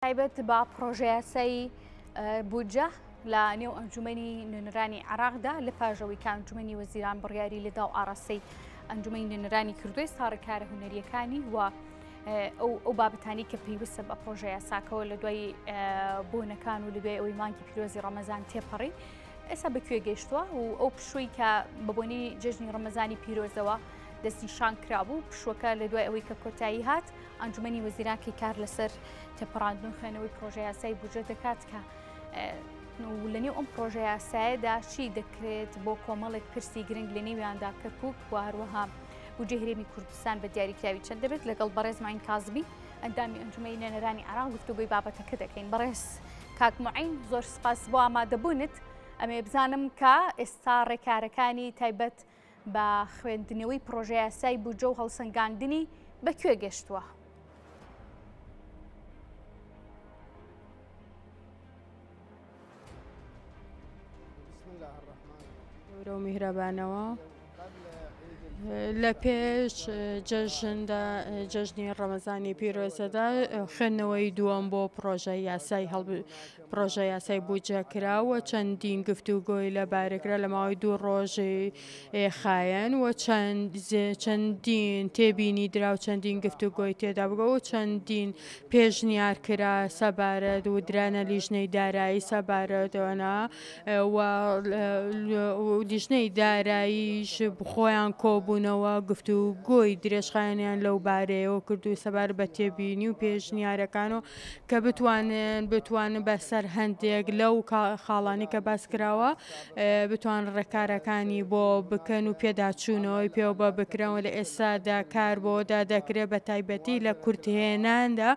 تایبەت بە پڕۆژەیاسای بودجە لە نێو ئەنجومەنی نوێنەرانی عێراقدا لە پاش ئەوەی کە ئەنجومەنی وەزیران بڕیاری لەدا و ئاراستەی ئەنجومەنی نوێنەرانی کردووە ئێستا ڕێکارە هونەریەکانی و ئەو ئەو بابەتانی کە پەیوەستە بە پڕۆژە یاساکەوە لە دوای بۆنەکان و لە دوای ئەوەی مانگی پیرۆزی ڕەمەزان تێپەڕی ئێستا بەکوێ گەیشتووە و ئەو پشووی کە بە بۆنی جەژنی ڕەمەزانی پیرۆزەوە دەستنیشان کرابوو پشووەکە لە دوای ئەوەی کە کۆتایی هات ئەنجومەنی وەزیران کەی کار لەسەر تێپەڕاندن و خوێنەوەی پرۆژە یاسای بودجە دەکات کە لە نێو ئەم پرۆژە یاسایەدا چی دەکرێت بۆ کۆمەڵێک پرسی گرنگ لە نێویاندا کەرکک و هەروەها بودجەی هەرێمی کوردستان بە دیاریکراوی چەند دەبێت لەگەڵ بەڕێز معین کازمی ئەندامی ئەنجومەنی نوێنەرانی عێراق گفتوگۆی بابەتەکە دەکەین. بەڕێز کاک معین زۆر سپاس بۆ ئامادەبوونت. ئەمێ بزانم کە ئێستا ڕێکارەکانی تایبەت بە خوێندنەوەی پڕۆژەیاسای بودجە و هەڵسەنگاندنی بە کوێ گەشتووە؟ گەورە و میهرەبانەوە لە پێش جەژندا جەژنی ڕەمەزانی پیرۆزەدا خوێندنەوەی دووەم بۆ پڕۆژە یاسای هەڵ پڕۆژە یاسای بودجە کرا و چەندین گفتوگۆی لەبارە کرا لە ماوەی دوو ڕۆژی خایەن و چەند چەندین تێبینی درا و چەندین گفتوگۆی تێدا بوو و چەندین پێشنیار کرا سەبارەت و درانە لیژنەی دارایی سەبارەت وەنا و لیژنەی داراییش خۆیان کۆبوونەوە گفتوگۆی درێژخایەنیان لەو بارەیەوە کرد و سەبارەت بە تێبینی و پێشنیارەکان و کە بتوانن بتوانن بەسەر هەندێک لەو خاڵانی کە باس کراوە بتوان ڕێکارەکانی بۆ بکەن و پێداچوونەوەی پێوە بە بکرەوە لە ئێستادا کار بۆدا دەکرێت بە تایبەتی لە کورتهێناندا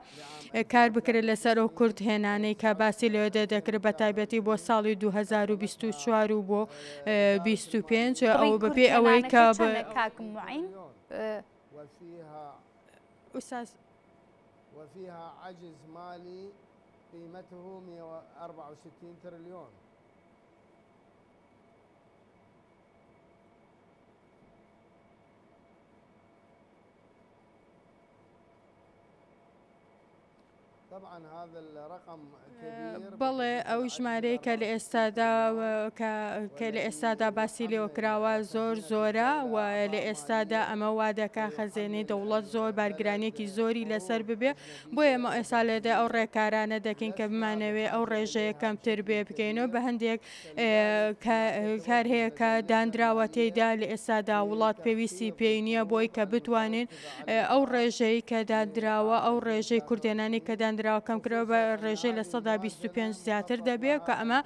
کار بکرێت لەسەر ئەو کورتهێنانەی کە باسی لێدا دەکرێت بە تایبەتی بۆ ساڵی 2024 و بۆ 25 ئەو بەپێ ئەوەی کە کاک معین ئوستاز وفيها عجز مالي قيمته 164 ترليون. طبعا هذا الرقم كبير. بەڵێ ئەو ژمارەیە کە لە ئێستادا کە لە ئێستادا باسی لێوە کراوە زۆر زۆرە و لە ئێستادا ئەمە وا دەکا خەزێنەی دەوڵەت زۆر بارگرانیەکی زۆری لەسەر ببێ بۆیە ئێمە ئێستا لێدە ئەو ڕێکارانە دەکەین کە بمانەوێ ئەو ڕێژەیە کەمتر بێ بکەینەوە بە هەندێک کار هەیە کە دانراوە تێیدا لە ئێستادا وڵات پێویستی پێی نییە بۆی کە بتوانین ئەو ڕێژەی کە دانراوە ئەو ڕێژەی کوردێنانی کە دانراوە کەمکرەوە بە ڕێژەی 25% زیاتر دەبێت کە ئەمە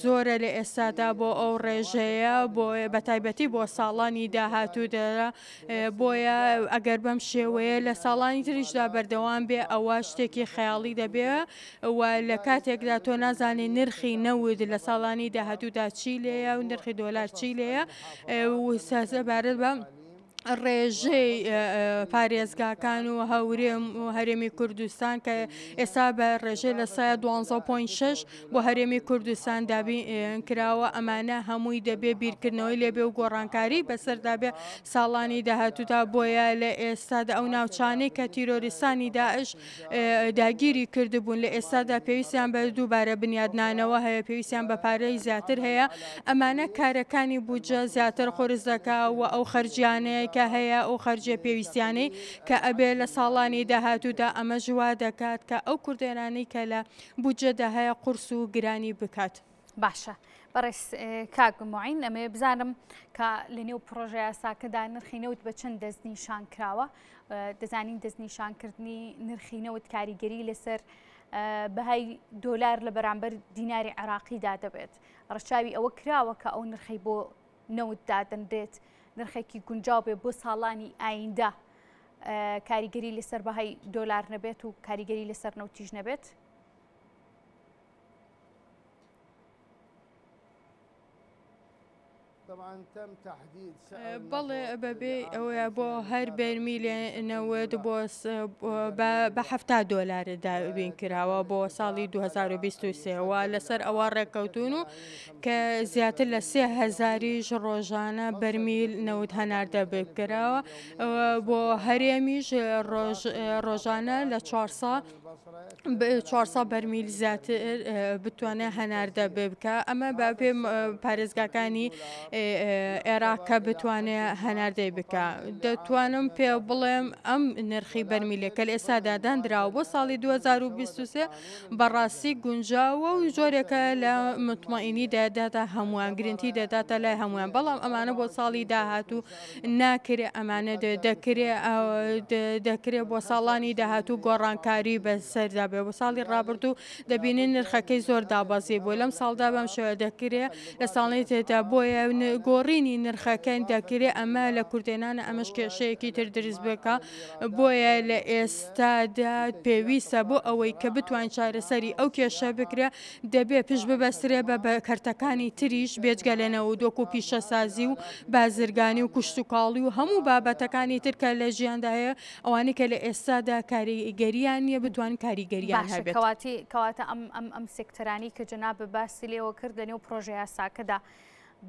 زۆرە لە ئێستادا بۆ ئەو ڕێژەیە بۆ بە تایبەتی بۆ ساڵانی داهاتوو دەرە بۆیە ئەگەر بەم شێوەیە لە ساڵانی تریشدا بەردەوام بێ ئەوە شتێکی خەیاڵی دەبێ و لە کاتێکدا تۆ نازانی نرخی نەوت لە ساڵانی داهاتوودا چی لێیە و نرخی دۆلار چی لێیە و سەبارەت بە ڕێژەی پارێزگاکان و هەورێم و هەرێمی کوردستان کە ئێستا بە ڕێژەی لە سایە 12.6 بۆ هەرێمی کوردستان دابین کراوە ئەمانە هەمووی دەبێ بیرکردنەوەی لێبێ و گۆڕانکاری بەسەردا بێ ساڵانی داهاتوودا بۆیە لە ئێستادا ئەو ناوچانەی کە تیرۆریستانی داعش داگیری کردبوون لە ئێستادا پێویستیان بە دووبارە بنیادنانەوە هەیە، پێویستیان بە پارەی زیاتر هەیە، ئەمانە کارەکانی بودجە زیاتر قورس دەکا و ئەو خەرجیانەی کە هەیە ئەو خەرجیە پێویستیانەی کە ئەبێ لە ساڵانی داهاتوودا ئەمەش وا دەکات کە ئەو کوردێنانەی کە لە بودجەدا هەیە قورس و گرانی بکات. باشە بەڕێز کاک موعین ئەمەوێ بزانم کە لە نێو پڕۆژە یاساکەدا نرخی نەوت بە چەند دەستنیشان کراوە دەزانین دەستنیشانکردنی نرخی نەوت کاریگەری لەسەر بەهای دۆلار لە بەرامبەر دیناری عێراقیدا دەبێت ڕەچاوی ئەوە کراوە کە ئەو نرخەی بۆ نەوت دادەنرێت نرخێکی گونجاو بێ بۆ ساڵانی ئایندە کاریگەری لەسەر بەهای دۆلار نەبێت و کاریگەری لەسەر نەوتیش نەبێت؟ بەڵێ بەبێ ئەوەیە بۆ هەر بەرمیلێ نەوت بۆ بە 70 دۆلار دابین کراوە بۆ ساڵی 2023 و لەسەر ئەوە ڕێککەوتون و کە زیاتر لە سێ هەزاریش ڕۆژانە بەرمیل نەوت هەناردە بکراوە بۆ هەرێمیش ڕۆژانە لە 400. 400 بەرمیل زیاتر بتوانێت هەناردە بکە ئەمە بە پێ پارێزگاکانی عێراق کە بتوانێت هەناردەی بکە دەتوانم پێ بڵێم ئەم نرخی بەرمیلێکە لە ئێستادا دانراوە بۆ ساڵی 2023 بەڕاستی گونجاوە و جۆرێکە لە متمەئینی دەداتە هەمووان گرنتی دەداتە لای هەمووان بەڵام ئەمانە بۆ ساڵی داهاتوو ناکرێ ئەمانە دەکرێ دەکرێ بۆ ساڵانی داهاتوو گۆڕانکاری بەسەردا بێ بۆ ساڵی ڕابردوو دەبینین نرخەکەی زۆر دابەزی بوو لەم ساڵدا بەم شێوە دەکرێ لە ساڵی تێدا بۆیە گۆڕینی نرخەکەی دەکرێ ئەمە لە کوردێنانە ئەمەش کێشەیەکی تر دروست بکە بۆیە لە ئێستادا پێویستە بۆ ئەوەی کە بتوانین چارەسەری ئەو کێشە بکرێ دەبێ پشت ببەسترێ بە بە کەرتەکانی تریش بێجگە لە نەوت وەکو پیشەسازی و بازرگانی و کشتوکاڵی و هەموو بابەتەکانی تر کە لە ژیاندا هەیە ئەوانەی کە لە ئێستادا کاریگەریان نییە بتوانن کاریگەریان باشە هەبێت. کەواتی کەواتە ئەم ئەم ئەم سێکتەرانەی کە جەنابت باسی لێوە کرد لە نێو پڕۆژە یاساکەدا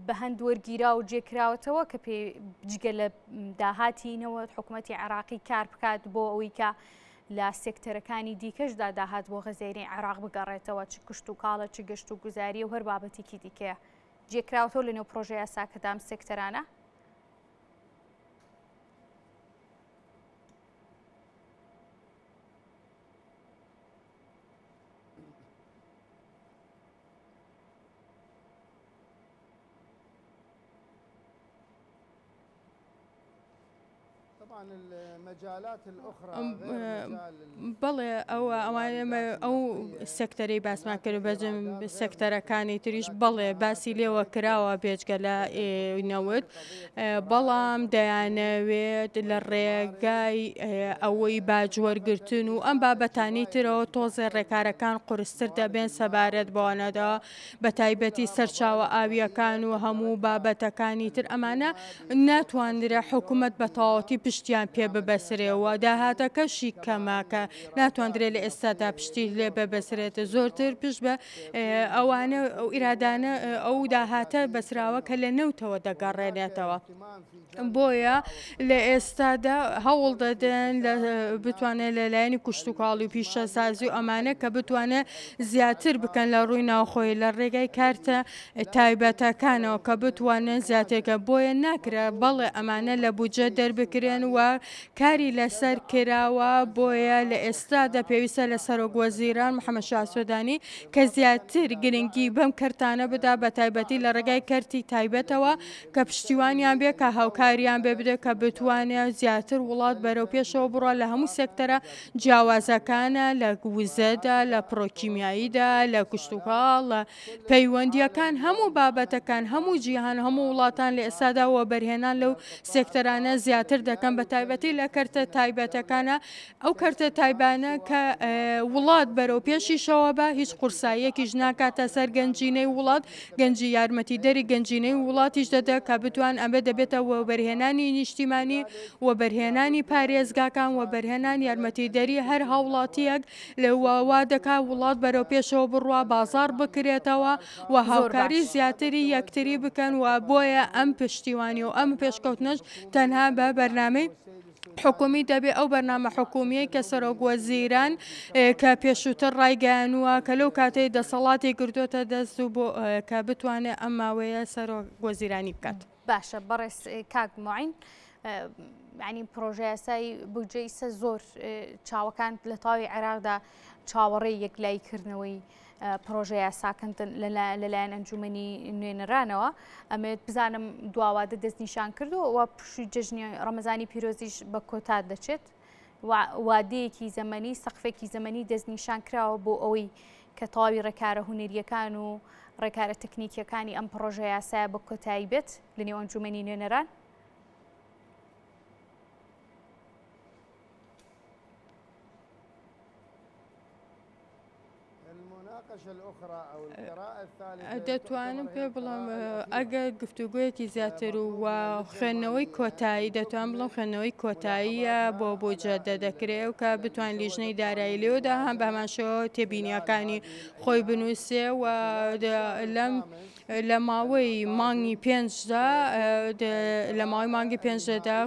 بە هەند وەرگیرا و جێکراوەتەوە کە پێ جگە لە داهاتی نەوت حکوومەتی عێراقی کار بکات بۆ ئەوەی کە لە سێکتەرەکانی دیکەشدا داهات بۆ غەزێنەی عێراق بگەڕێتەوە چ کشتوکاڵە چ گەشت و گوزاریە و هەر بابەتێکی دیکەیە جێکراوەتەوە لە نێو پڕۆژە یاساکەدا ئەم سێکتەرانە؟ بەڵێ ئەو ئەوانە ئەو سێکتەرەی باسمان کرد بەجم سێکتەرەکانی تریش بەڵێ باسی لێوە کراوە بێجگە لە نەوت بەڵام دەیانەوێت لە ڕێگای ئەوەی باج وەرگرتن و ئەم بابەتانی ترەوە تۆزێ ڕێکارەکان قورستر دەبێن سەبارەت بەوانەدا بە تایبەتی سەرچاوە ئاوییەکان و هەموو بابەتەکانی تر ئەمانە ناتوانرێ حکومەت بە تەواوەتی پشتیان پێ ببەسرێ و داهاتەکەشی کەمە کە ناتواندرێ لە ئێستادا پشتی لێ ببەسرێت زۆرتر پشت بە ئەوانە ئەو ئیرادانە ئەو داهاتە بەسراوە کە لە نەوتەوە دەگەڕێنێتەوە. بۆیە لە ئێستادا هەوڵ دەدەن لە بتوانێت لە لایەنی کوشتتوکاڵی و پیشەسازی و ئەمانە کە بتوانێت زیاتر بکەن لە ڕووی ناوخۆی لە ڕێگای کارتە تایبەتەکانەوە کە بتوانن زیاترکە بۆیە ناکرا بەڵێ ئەمانە لە بودجە دەربکرێن و کاری لەسەر کراوە بۆیە لە ئێستادا پێویستە لە سەرۆک وەزیران محەممەد شیاع سودانی کە زیاتر گرنگی بەم کەرتانە بدا بە تایبەتی لە ڕێگای کەرتی تایبەتەوە کە پشتیوانیان بێ کە هاوکاریان بێ بدێ کە بتوانێ زیاتر وڵات بەرەو پێشەوە بڕوا لە هەموو سێکتەرە جیاوازەکانە لە وزەدا لە پرۆکیمیاییدا لە کشتوکاڵ لە پەیوەندییەکان هەموو بابەتەکان هەموو جیهان هەموو وڵاتان لە ئێستادا وەبەرهێنان لەو سێکتەرانە زیاتر دەکەن بە تایبەتی لە کەرتە تایبەتەکانە ئەو کەرتە تایبانە کە وڵات بەرەو پێشیشەوە بە هیچ قورساییەکیش ناکاتە سەر گەنجینەی وڵات گەنجی یارمەتیدەری گەنجینەی وڵاتیش دەدا کە بتوان ئەمە دەبێتە وەبەرهێنانی نیشتیمانی وەبەرهێنانی پارێزگاکان وەبەرهێنان یارمەتیدەری هەر هاوڵاتیەک لە وا دەکا وڵات بەرەو پێشەوە بڕوا بازاڕ بکرێتەوە و هاوکاری زیاتری یەکتری بکەن و بۆیە ئەم پشتیوانی و ئەم پێشکەوتنەش تەنها بە بەرنامەی حکومی دەبێ ئەو بەرنامە حکومیەی کە سەرۆک وەزیران کە پێشووتر ڕایگەیانووە کە لەو کاتەی دەسەڵاتی گرتووەتە دەست و بۆ کە بتوانێت ئەم ماوەیە سەرۆک وەزیرانی بکات. باشە بەڕێز کاک معین ینی پرۆژەیاسای بودجەی سە زۆر چاوەکان لە تاوی عێراقدا چاوەڕێی یەکلایی کردنەوەی پرۆژە یاساکەن لەلایەن ئەنجومنی نوێنەرانەوە ئەمێت بزانم دواوادە دەستنیشان کردو و پشوی جەژنی ڕەمەزانی پیرۆزیش بە کۆتا دەچێت وادەیەکی زەمەنی سەقفێکی زەمەنی دەستنیشان کراوە بۆ ئەوەی کە تەواوی ڕێکارە هونەریەکان و ڕێکارە تەکنیکیەکانی ئەم پڕۆژە یاسایە بە کۆتایی بێت لە نێو ئەنجومەنی نوێنەران؟ دەتوانم پێ بڵێم ئەگەر گفتوگۆیەکی زیاتر و خوێندنەوەی کۆتایی دەتوان بڵم خوێندنەوەی کۆتاییە بۆ بۆ جادە دەکرێ و کە بتوان لیژنەی دارایی لێودا هەم بەمانشەوە تێبینیەکانی خۆی بنووسێ و لەم لە ماوەی مانگی پێنجدا لە ماوەی مانگی پێنجدا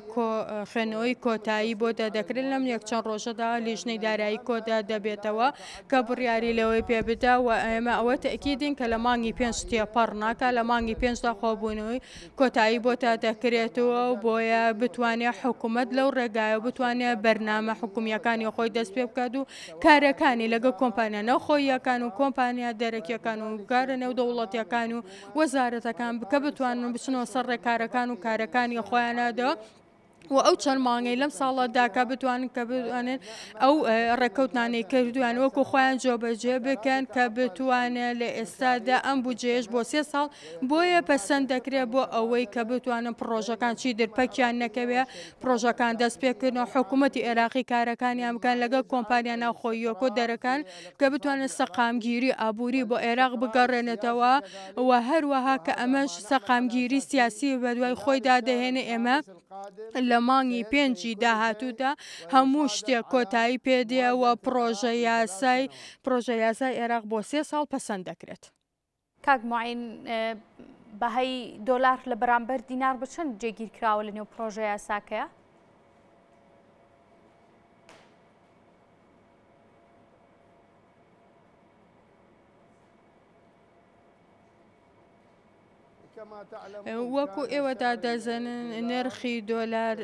خوێندنەوەی کۆتایی بۆ دەکرێت لەم یەک چەند ڕۆژەدا لیژنەی دارایی کۆدا دەبێتەوە کە بڕیاری لەوەی پێ بدا و ئێمە ئەوە تەئکیدین کە لە مانگی پێنج تێپەڕ ناکا لە مانگی پێنجدا خۆبوونەوەی کۆتایی بۆ تا دەکرێتەوە و بۆیە بتوانێت حکوومەت لەو ڕێگایە بتوانێت بەرنامە حکومیەکانی خۆی دەست پێ بکات و کارەکانی لەگەڵ کۆمپانیا ناوخۆییەکان و کۆمپانیا دەرەکیەکان و کارە نێودەوڵەتیەکان و وەزارەتەکان بکە بتوانن بچنەوە سەر ڕێکارەکان و کارەکانی خۆیانەوە و ئەو چەند مانگەی لەم ساڵەدا کە بتوانن کە بتوانن ئەو ڕێککەوتنانەی کردویان وەکو خۆیان جۆبەجێ بکەن کە بتوانێت لە ئێستادا ئەم بودجەیەش بۆ سێ ساڵ بۆیە پەسەند دەکرێت بۆ ئەوەی کە بتوانن پڕۆژەکان چیدر پەکیان نەکەوێ پڕۆژەکان دەست پێکردن و حکوومەتی عێراقی کارەکانیان بکەن لەگەڵ کۆمپانیا ناوخۆییەکۆ دەرەکان کە بتوانن سەقامگیری ئابووری بۆ عێراق بگەڕێنێتەوە و هەروەها کە ئەمەش سەقامگیری سیاسی بەدوای خۆیدا دەهێنێ ئێمە لە مانگی پێنجی داهاتوودا هەموو شتێک کۆتایی پێدێ و پڕۆژە یاسای پڕۆژە یاسای عێراق بۆ سێ ساڵ پەسەند دەکرێت. کاک موعین، بەهای دۆلار لە بەرامبەر دینار بە چەند جێگیر کراوە لە نێو پڕۆژە یاساکەیە؟ وەکو ئێوە دادەزانن نرخی دۆلار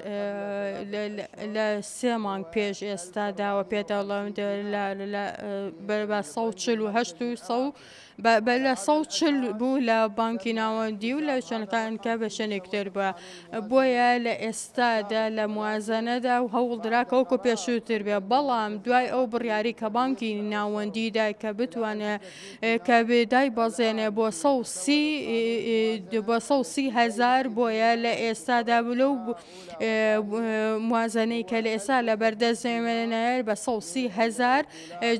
لە سێ مانگ پێش ئێستا داوە پێدەڵم دۆلار بە 148 و 100 بە لە 140 بوو لە بانکی ناوەندی و لە شوێنەکان کە بە شوێنێک تر بووە بۆیە لە ئێستادا لە موازەنەدا و هەوڵدرا کە وەکو پێشووتر بێ بەڵام دوای ئەو بڕیاری کە بانکی ناوەندی دای کە بتوانێت کە دایبەزێنێ بۆ 130 هەزار بۆیە لە ئێستادا لەو موازەنەی کە لە ئێستا لە بەردەست بە 130 هەزار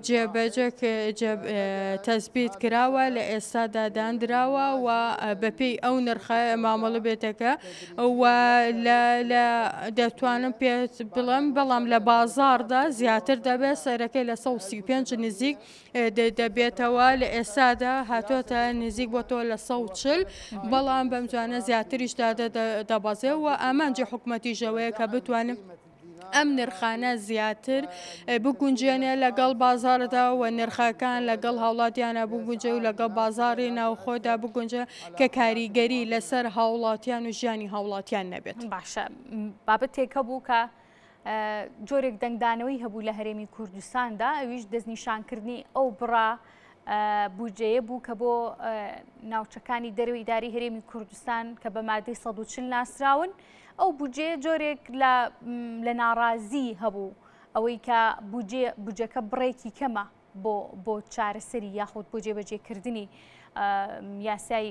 جێبەجێ تەسبیت کراوە لە ئێستادا دانراوە و بەپێی ئەو نرخە مامەڵە بێتەکە و لە دەتوانم پێت بڵێم بەڵام لە بازاڕدا زیاتر دەبێت سەرەکەی لە 135 نزیک دەبێتەوە لە ئێستادا هاتۆتە نزیک بۆتەوە لە 140 بەڵام بەم زوانە زیاتریش دادەبەزێ و ئامانجی حکومەتیش ئەوەیە کە بتوانن ئەم نرخانە زیاتر بگونجێنێ لەگەڵ بازاڕدا و نرخەکان لەگەڵ هاوڵاتیانە بگونجێ و لەگەڵ بازاڕی ناوخۆدا بگونجێ کە کاریگەری لەسەر هاوڵاتیان و ژیانی هاوڵاتیان نەبێت. باشە بابەتێک هەبوو کە جۆرێک دەنگدانەوەی هەبوو لە هەرێمی کوردستاندا ئەویش دەستنیشانکردنی ئەو بڕە بودجەیە بوو کە بۆ ناوچەکانی دەرەوەی ئیداری هەرێمی کوردستان کە بە مادەی 140 ناسراون ئەو بودجەیە جۆرێک لە ناڕازی هەبوو ئەوەی کە بودجەکە بڕێکی کەمە بۆ بۆ چارەسەری یاخود بۆ جێبەجێکردنی یاسای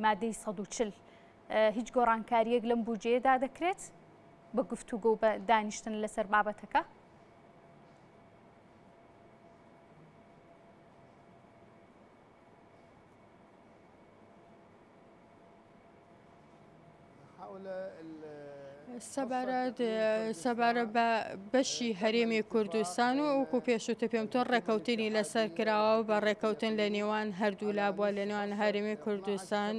مادەی 140 هیچ گۆڕانکارییەک لەم بودجەیەدا دەکرێت بە گفتوگۆ و بە دانیشتن لەسەر بابەتەکە؟ سەبارەت سەبارەت بە بەشی هەرێمی کوردستان و وەکو پێشووتر پێم تۆ ڕێکەوتنی لەسەر کراوە بە ڕێکەوتن لە نێوان هەردوولا بووە لە نێوان هەرێمی کوردستان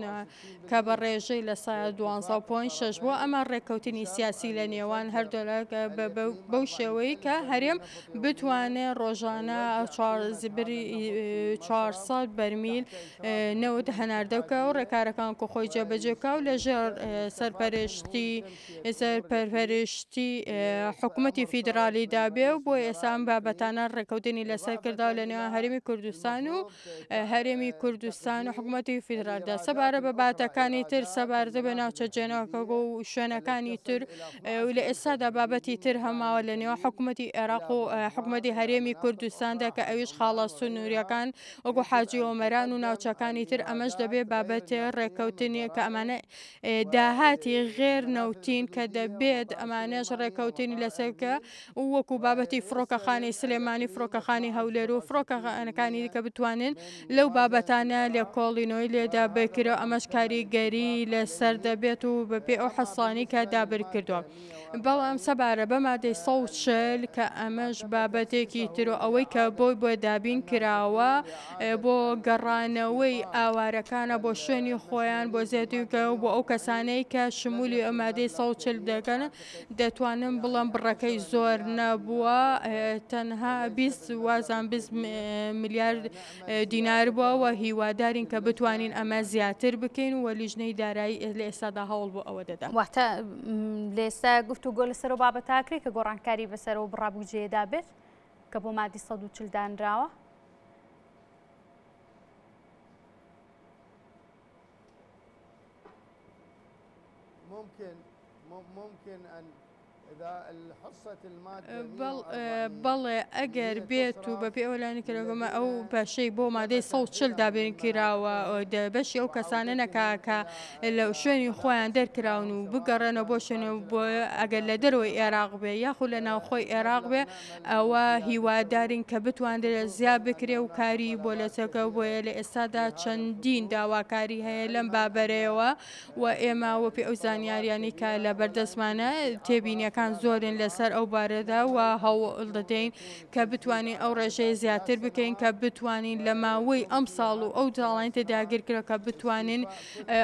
کە بە ڕێژەی لە سایە 12.6 بووە ئەمە ڕێککەوتنی سیاسی لە نێوان هەردوولا بەو شێوەی کە هەرێم بتوانێ ڕۆژانە 400 بەرمیل نەوت هەناردە بکا و ڕێکارەکان کە خۆی جێبەجێ بکا و لەژێر سەرپەرشتی سەرپەرشتی حکوومەتی فیدرالیدا بێ و بۆ ئێستا ئەم بابەتانە ڕێککەوتنی لەسەر کرداوە لە نێوان هەرێمی کوردستان و هەرێمی کوردستان و حکوومەتی فیدرالدا سەبارە بە باتەکانی تر سەبارەت بە ناوچە جێناکە و شوێنەکانی تر و لە ئێستادا بابەتی تر هەماوە لە نێوان حکوومەتی عێراق و حکوومەتی هەرێمی کوردستاندا کە ئەویش خاڵە سنووریەکان وەکو حاجی ئۆمەران و ناوچەکانی تر ئەمەش دەبێ بابەتێ ڕێککەوتنیە کە ئەمانە داهاتی غێر نەوتین کە دەبێت ئەمانەش ڕێکەوتنی لەسەر بکە و وەکو بابەتی فڕۆکەخانەی سلێمانی، فڕۆکەخانی هەولێر و فڕۆکەخانەکانی دیکە بتوانن لەو بابەتانە لێکۆڵینەوەی لێدا بکرێ و ئەمەش کاریگەری لەسەر دەبێت و بەپێی ئەو حەسانەی کە دابر کردووە. بەڵام سەبارە بە مادەی 140 کە ئەمەش بابەتێکی تر و ئەوەی کە بۆی بۆ دابین کراوە بۆ گەڕانەوەی ئاوارەکانە بۆ شوێنی خۆیان بۆ زیاتر و بۆ ئەو کەسانەی کە شمولی ئەو مادەی 140 دەکەن دەتوانم بڵێم بڕەکەی زۆر نەبووە تەنها 20 وازان 20 ملیار دینار بووە و هیوادارین کە بتوانین ئەمە زیاتر بکەین و لیژنەی دارایی لە ئێستادا هەوڵ بۆ ئەوە دەدات. واتە لە ئێستا گفتوگۆ لەسەر ئەو بابەتە ئەکرێت کە گۆڕانکاری بەسەر ئەو بڕە بودجەیەدا بێت کە بۆ مادی 140 دانراوە؟ ممكن ممكن أن بەڵێ ئەگەر بێت و بەپێی ئەو لایەنی کە لەگەڵمە ئەو بەشەی بۆ مادەی 140 دابین کراوە بەشی ئەو کەسانە نەکا کە لە شوێنی خۆیان دەرکراون و بگەڕێنەوە بۆ شوێن بۆ ئەگەر لە دەرەوەی عێراق بێ یاخود لە ناوخۆی عێراق بێ ئەوە هیوادارین کە بتواندرێت زیاد بکرێ و کاری بۆ لەچەکە بۆیە لە ئێستادا چەندین داواکاری هەیە لەم بابەرەیەوە و ئێمە وەپێی ئەو زانیاریانەی کە لە بەردەستمانە تێبینیەکان زۆرن لەسەر ئەو بارەدا و هەوڵ دەدەین کە بتوانین ئەو ڕێژەیە زیاتر بکەین کە بتوانین لە ماوەی ئەم ساڵ و ئەو ساڵانی تێداگیر کرا کە بتوانین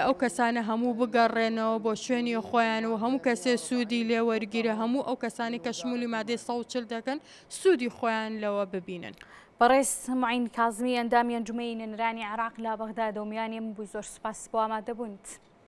ئەو کەسانە هەموو بگەڕێنەوە بۆ شوێنی خۆیان و هەموو کەسێ سوودی لێ وەرگیرە هەموو ئەو کەسانی کە شمولی مادەی 140 دەکەن سوودی خۆیان لەوە ببینن. بەڕێز معین کازمی ئەندامی ئەنجومەنی نوێنەرانی عێراق لە بەغدادەوە میوانی من بووی زۆر سوپاس بۆ ئامادەبوونت.